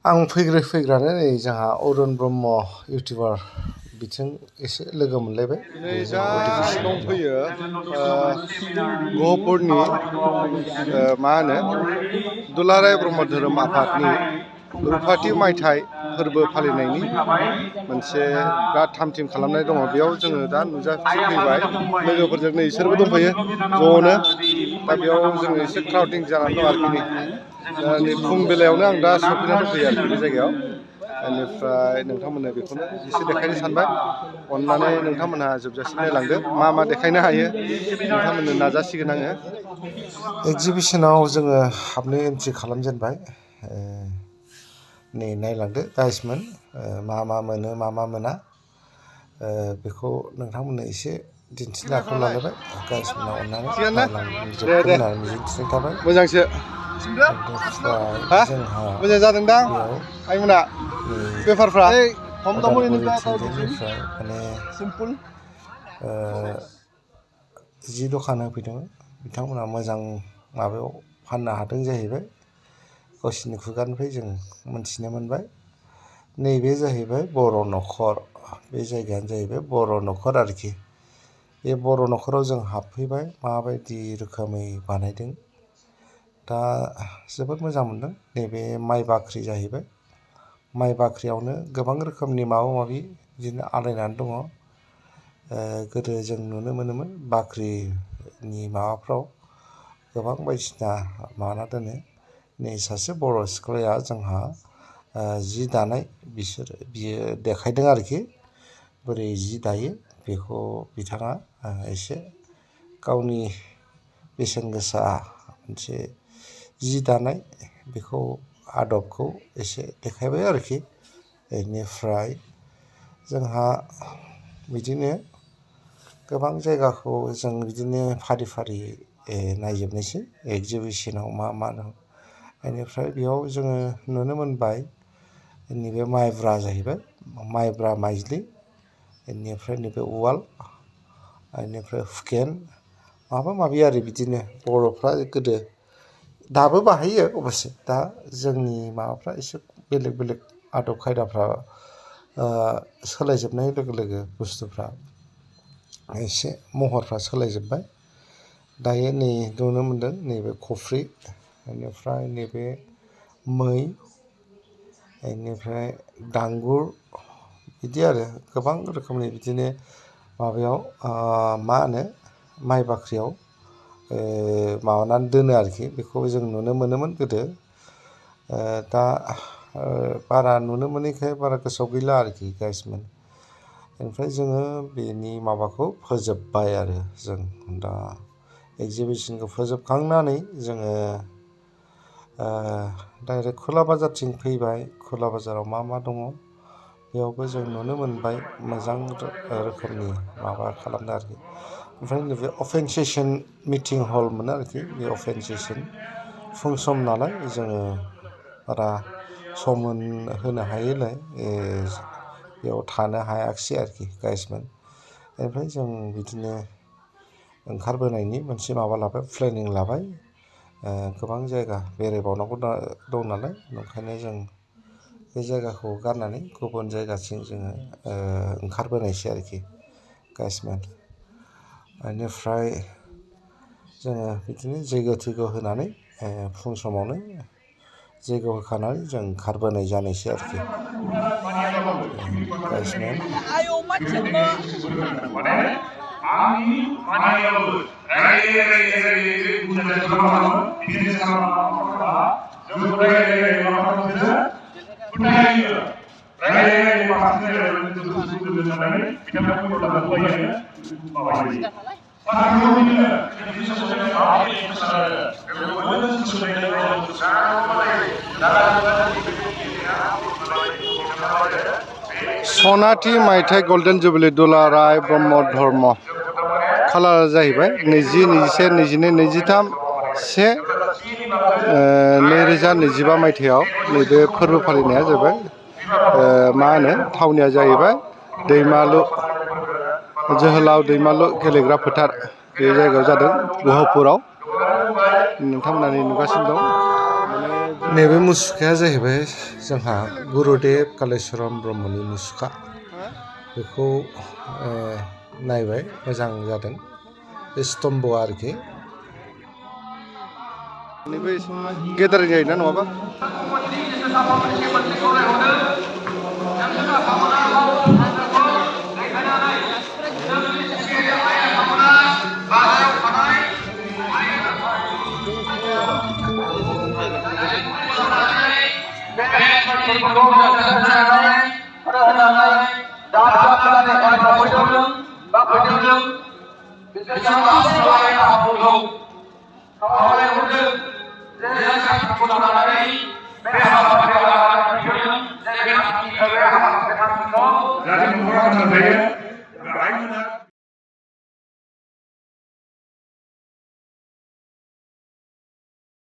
आं फैग्रानो नै जोंहा अरुण ब्रह्म इउटिउबार बिथिं एसे लोगो मोनलायबाय। दिनै जा दंफैयो गहपुरनि मा होनो दुलाराय ब्रह्म धोरोम आफादनि रुफाथि मायथाइ फोरबो फालिनायनि मोनसे बिराद थाम थिम खालामनाय दङ। बेयाव जोङो दा नुजाथिफैबाय लोगोफोरजों नै बिसोरबो दंफैयो ज'नो। दा बेयाव जोङो एसे क्राउडिं जानानै दं आरोखि दा नै फुं बेलायावनो आं दा सफैना दंफैयो आरोखि बे जायगायाव। बेनिफ्राय नोंथांमोननो बेखौनो एसे देखायनो सानबाय। अन्नानै नोंथांमोनहा जोबजासिम नायलांदो, मा देखायनो हायो नोंथांमोननो नाजासिगोन आङो। एक्जिबिसनाव जोङो हाबनो एन्ट्रि खालामजेनबाय। नै नायलांदो गाइसमोन, मा मोनो मा मोना बेखौ नोंथांमोननो एसे दिन्थिनो आखायाव लालायबाय। गाइसमोना अन्नानै नायलांजोबगोन होननानै मिजिंथिनाय थाबाय। मोजांसो बेनिफ्राय जोंहा मोजां जादोंदां बेयाव आइमोना बेफारफ्रा उदालगुरिथिंजायनिफ्राय माने सिम्पोल जि दखान होफैदों। बिथांमोना मोजां माबायाव फाननो हादों जाहैबाय। गावसिनि खुगानिफ्राय जों मोनथिनो मोनबाय। नैबे जाहैबाय बर' न'खर, बे जायगायानो जाहैबाय बर' न'खर आरोखि। बे बर' न'खराव जों हाबफैबाय, माबायदि रोखोमै बानायदों दा जोबोद मोजां मोनदों। नैबे माइ बाख्रि जाहैबाय। माइ बाख्रियावनो गोबां रोखोमनि माबा माबि बिदिनो आलायनानै दङ। गोदो जों नुनो मोनोमोन बाख्रिनि माबाफ्राव गोबां बायदिसिना माबाना दोनो। नै सासे बर' सिख्लाया जोंहा जि दानाय बियो देखायदों आरोखि। बोरै जि दायो बेखौ बिथाङा एसे गावनि बेसेन गोसा मोनसे जि दानाय बेखौ आदबखौ एसे देखायबाय आरोखि। बेनिफ्राय जोंहा बिदिनो गोबां जायगाखौ जों बिदिनो फारि फारि नायजोबनोसै एक्जिबिसनाव मा दं। बेनिफ्राय बेयाव जोङो नुनो मोनबाय नैबे माइब्रा जाहैबाय, माइब्रा माइज्लि। बेनिफ्राय नैबे उवाल, बेनिफ्राय हुकेन, माबा माबि आरो बिदिनो बर'फ्रा गोदो दाबो बाहायो अबयसे। दा जोंनि माबाफ्रा एसे बेलेग आदब खायदाफ्रा सोलायजोबनाय लोगो लोगो बुस्थुफ्रा एसे महरफ्रा सोलायजोब्बाय। दायो नै नुनो मोनदों नैबे खफ्रि, बेनिफ्राय नैबे मै, बेनिफ्राय दांगुर, बिदि आरो गोबां रोखोमनि बिदिनो माबायाव मा होनो माइ बाख्रियाव माबानानै दोनो आरोखि। बेखौ जों नुनो मोनोमोन गोदो। दा बारा नुनो मोनैखाय बारा गोसोआव गैला आरोखि गाइसमोन। ओमफ्राय जोङो बेनि माबाखौ फोजोबबाय आरो जों दा एक्जिबिसनखौ फोजोबखांनानै जोङो डाइरेक्ट खोला बाजारथिं फैबाय। खोला बाजाराव मा दङ बेयावबो जों नुनो मोनबाय। मोजां रोखोमनि माबा खालामदों आरोखि। ओमफ्राय नैबे अपेन सेसन मिटिं हलमोन आरोखि। बे अपेन सेसन फुं सम नालाय जोङो बारा सम होनो हायैलाय बेयाव थानो हायाखिसै आरोखि गाइसमोन। ओमफ्राय जों बिदिनो ओंखारबोनायनि मोनसे माबा लाबाय, प्लेनिं लाबाय। गोबां जायगा बेरायबावनांगौ दं नालाय, ओंखायनो जों बे जायगाखौ गारनानै गुबुन जायगाथिं जोङो ओंखारबोनायसै आरोखि गाइसमोन। बेनिफ्राय जोङो बिदिनो जैग' थैग' होनानै फुं समावनो जैग' होखानानै जों ओंखारबोनाय जानोसै आरोखि गाइसमोन। आंनि मानियावबो रायलायै गुबुन जाथिखौ खालामो, बिजनेस खालामो, जोंखौ रायलायै माखासे फोथायो। रायलायै माखासे गोसो गोजोन होननानै बिथांमोनखौ लाबोबायो माबायो। साख्रियाव बिदिनो बिजनेस माबायदि मोसानो बेवहायबो सोलोंनाय रावबो सनाथि मायथाइ गल्डेन जुबिलि दुलाराय ब्रह्म धर्म खालार जाहैबाय 20, 21, 22, 23, 1/2025 मायथाइयाव नैबे फोरबो फालिनाया जाबाय मा होनो थावनिया जाहैबाय दैमालु जोहोलाव दैमालु गेलेग्रा फोथार। बे जायगायाव जादों गहपुराव। नोंथांमोना नुगासिनो दं। माने नैबे मुसुखाया जाहैबाय जोंहा गुरुदेब कालिचरन ब्रह्मनि मुसुखा बेखौ नायबाय मोजां जादों बे स्तम्भ आरोखि गेदारिं जायोना नङाबा Jadi orang-orang